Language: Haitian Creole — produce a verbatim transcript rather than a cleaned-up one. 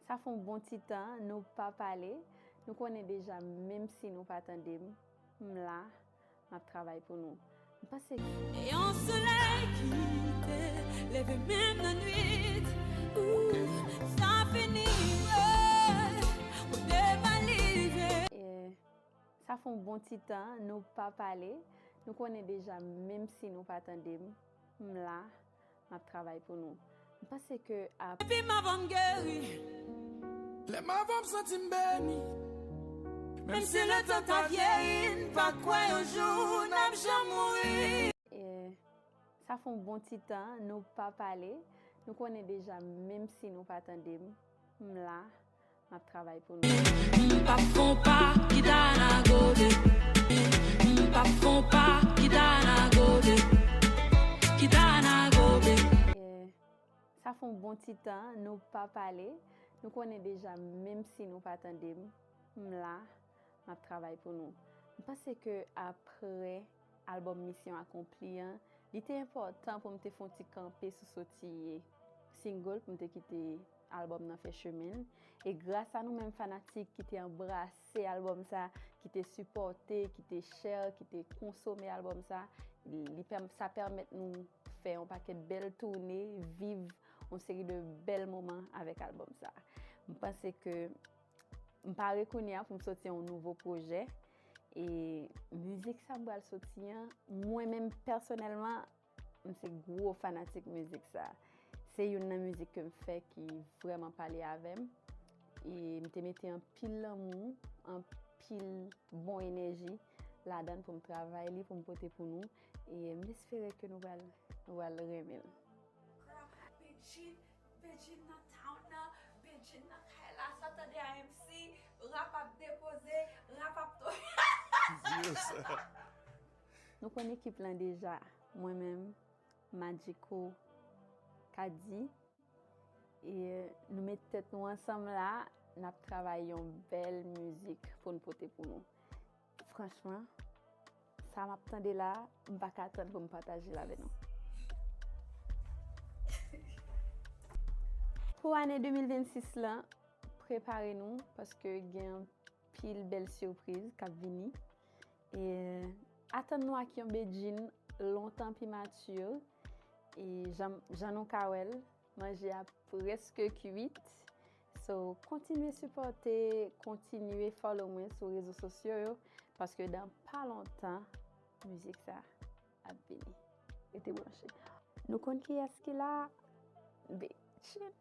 Sa fè yon bon ti tan nou pa pale. Nou konnen deja, menm si nou pa tande m, m la, m ap travay pou nou. M panse ke E yon solèy ki te leve menm nan nwit. Ooh, sa fini, yeah. Ou devalize. E sa fè yon bon ti tan nou pa pale. Nou konnen deja, menm si nou pa tande m, m la, m ap travay pou nou. M panse ke ap. Epi m avan m geri. Lè m avan m santi m beni. Menm si letan ta vyeyi, n pa kwè yon jou n ap janm mouri. E sa fè yon bon ti tan nou pa pale. Nou konnen deja, menm si nou pa tande m, m la, m ap travay pou nou. M p ap fè yon pa ki ta nan gobe. M p ap fè yon pa ki ta nan gobe. Ki ta nan gobe. E sa fè yon bon ti tan nou pa pale. Nou konnen deja, menm si nou pa tande m, m la, m ap travay pou nou. M panse ke apre albòm Misyon Akonpli an, li te enpòtan pou m te fè yon ti kanpe sou soti single, pou m te kite albòm nan fè chemen l. E gras a nou menm fanatik ki te anbrase albòm sa, ki te sipòte, ki te share, ki te konsome albòm sa, li, li pèm-, sa pèmèt nou fè yon pakèt bèl toune, viv yon seri de bèl moman avèk albòm sa. M panse ke m pare kounye a pou m soti yon nouvo pwojè. E mizik sa m pral soti an, mwen menm pèsonèlman, m se gwo fanatik mizik sa. Se youn nan mizik ke m fè ki vrèman pale avè m. E m te mete anpil lanmou, anpil bon enèji ladan l pou m travay li, pou m pote pou nou. E m espere ke nou pral, nou pral renmen l. Bedjine, Bedjine nan town nan, Bedjine nan kay la, sa tande a M C, rap ap depoze, rap ap to. Di yo sa. Nou konn ekip lan deja, mwen menm, Madjiko, Kadi. E nou met tèt nou ansanm la, n ap travay yon bèl mizik pou n pote pou nou. Franchman, sa m ap tande la, m pa ka tann pou m pataje l avè nou. Pou ane de mil vennsis lan, prepare nou paske gen anpil bèl sipriz k ap vini. E atann nou ak yon Bedjine lontan pi mati. E jan, jan nou ka wè l, manje a prèske kwit. So, kontinye sipòte, kontinye follow mwen sou rezo sosyo yo, paske dan pa lontan, mizik sa ap vini. Rete branche. Nou konn kiyès ki la? Bedjine.